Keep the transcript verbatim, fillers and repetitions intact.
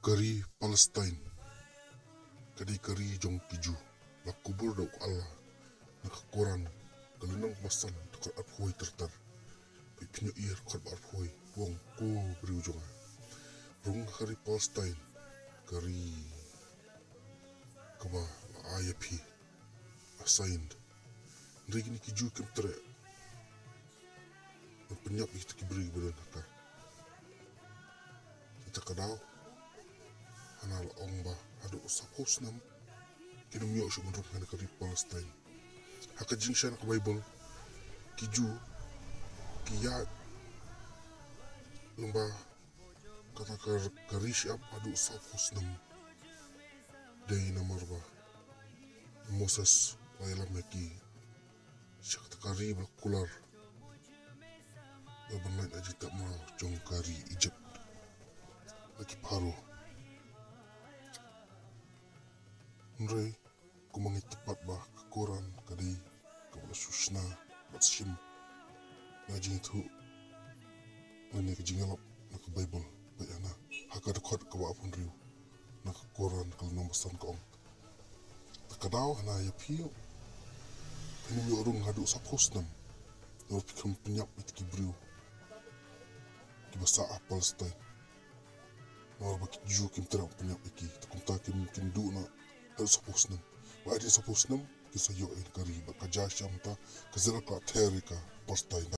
Ka ri Palestine ka dei ka ri jong ki Jiw. La kubur da u Allah na ka Koran ka lynnong ba san, dkhot arphew wei tyrtar. Peit pynïoh ïa ka dkhot ba arphew wei, u ong, ko briew jong nga, rung ha ka ri Palestine, ka ri kaba la ai ïa phi, assigned. Hynrei kine ki Jiw kim treh ban pynïap ïa kita ki briew ba don ha ka. Kita ka daw hana la ong ba haduh sawphew snem kin ym ïoh shuh ban rung ha ka ri Palestine. Ha ka jingshai na ka Baibl, ki Jiw ki ïaid lyngba kata ka, ka ri shyiap haduh sawphew snem. Dei namar ba Moses la ïalam ïa ki sha kata ka ri ba la kular, ba ban lait ha jingtap mraw jong ka ri Egypt, na ki Pharaoh. Hynrei kumba ngi tip pat ba ka Koran ka dei kaba la shu shna bad shim na ka jingïathuh lane ka jingïalap na ka Baibl, peit hana ha ka dkhot kaba arphew hynriew na ka Koran ka lynnong ba san ka ong, ta ka daw hana ïa phi, phin ym ïoh rung haduh sawphew snem. Namar phi khlem pynïap ïa kita ki briew kiba sah ha Palestine. Namar ba ki Jiw kim treh ban pynïap ïa ki, te kumta kim, kim duh noh haduh sawphew snem. Ba hadien sawphew snem kin sa ïoh ïa ka ri, bad ka jia sha mynta ka Israel ka la ther ïa ka Palestine.